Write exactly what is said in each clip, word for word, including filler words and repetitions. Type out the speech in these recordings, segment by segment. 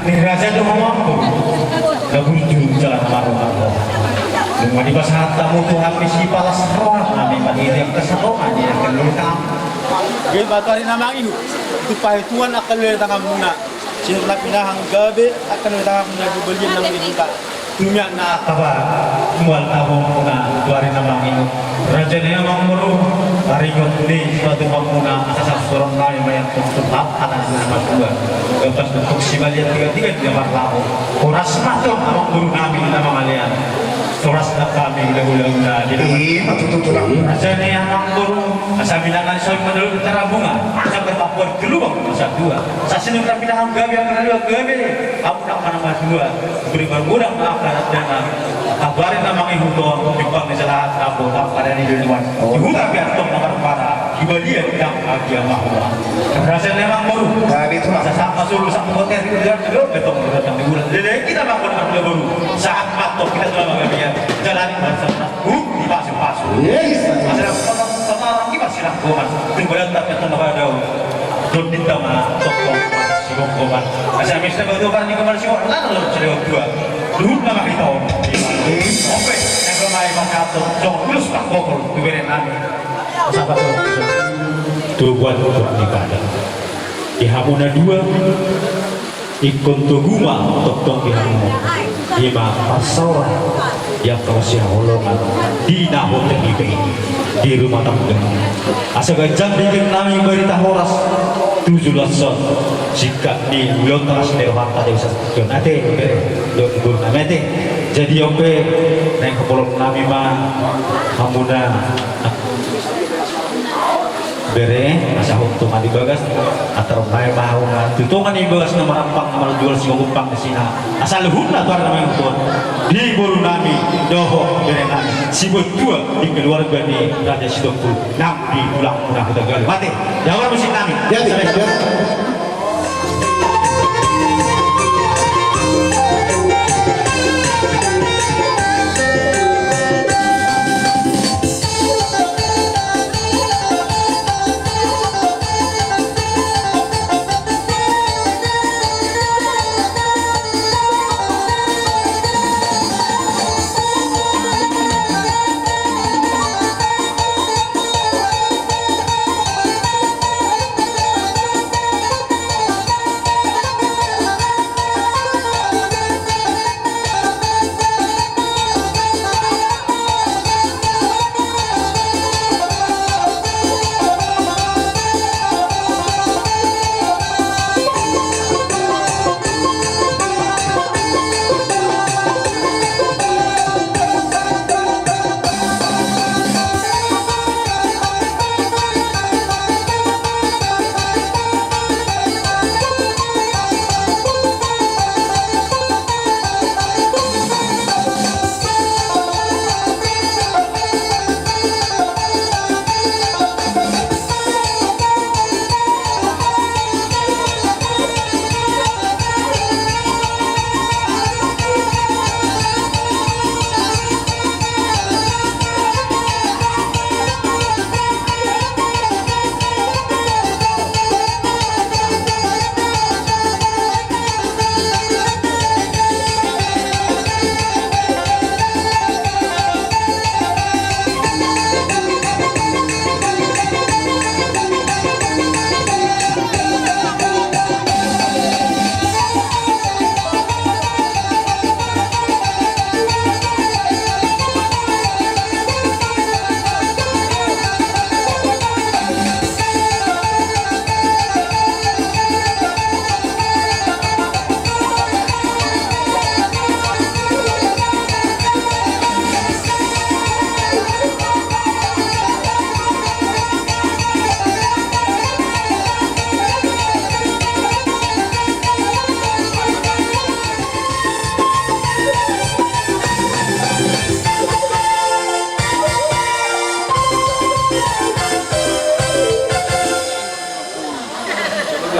Ni raja do hamambu na burju jala na marunga. Nunga dipasahat hamu Tuhan ni sipalas roha nami maniriak kesatongan ni angka leleng. Gabe ma tu ari na mangihut, tu pahe Tuhan angka leleng tanganmuna. Sinur na pinahan gabe angka leleng tanganmuna di balian na mangihut. Dunia na kaba mual tabongmuna tu ari na mangihut. Raja ni amangboru, taringot ni sipatumangmuna asa sasusuron nami ma i antong tu hata ni na matua. Gapas bentuk sibalian tiga-tiga dia parlaho. Horas ma antong amangboru nami na mangalean. Horas na hami hulahulana di. Ima tutu tulang. Raja ni amangboru, asa minangan soi mandolok di tarabunga. Asa berpapuan di lubang masa tua. Asa sinur na pinahan gabe angka na dua gabe. Hamu na angka na matua. Beri marmudang ma angka na dana. Angka ari na mangihut on, timbang ni salahan, tambo, tambo, ada ni duluan. Oh. Di huta biar tong na marpara, di balian dang agia mahua. Raja ni amangboru. Tapi itu mah. Sasama sulu, sama hotel, di luar, di luar, betong, di batang, di bulan. Lele, kita bangun, amangboru. Saat matok, kita sudah makan biar. Jalani, bangsa, bangsa. Huh, di pasu-pasu. Yes. Masa dah, sama, sama, sama, di pasu. Sirangkoman, tung badan tak kata na badau. Don di tama, tokong, sigonggoman. Asa mis na batu bar ni kamar siwak, lana lo cilewat dua. Luhut nama kita on. Ope, yang kemai makato, jong ulus pak kokol, tu bere nami. Sapa tu? Tu buat buat ni pada. Di hamu na dua. Ingkon togu ma tongtong di hamu. Ima parsaoran di angka sihaholongan di na hot i be di rumah tangga. Asa ganjang denggan nami barita horas tu joloan on. Singkat ni ulaon teras ni rohanta di usaha tujuan ate be do di guru nami ate. Jadi ope naeng hapolon nami ma hamuna. Bere, asa hot tonga di bagas, antar on nai ma hamu na tu tonga ni bagas na marampang na marjual sigogompang di sina. Asa luhutna tu ari na mangihut on. Di boru nami, dohot bere nami. Sibuat dua di keluarga ni Raja Sitompul. Nang di tulangmuna Hutagalu. Mate, jawab musik nami. Jadi, jadi.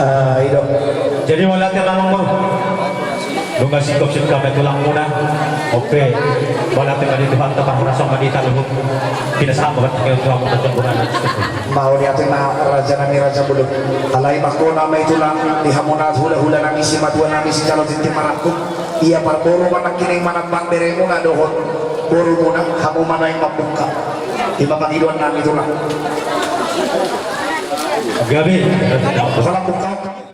Ah, i do. Jadi mauliate ma amangboru. Nunga singkop singkop ma i tulangmuna. Oke. Mauliate ma di Tuhanta, parhorasan ma di hita luhut. Pinasahat ma hita tu hamuna, Tuhan. Mauliate ma rajanami, raja bolon. Alai mangkona ma i tulang, di hamuna hulahulanami, simatua nami sijalo tintin marangkup. Ia parboru ma nangkining manat pande, beremuna dohot borumuna, hamu ma naeng mambuka. Ima pangidoan nami tulang. Gabe. Salam buka.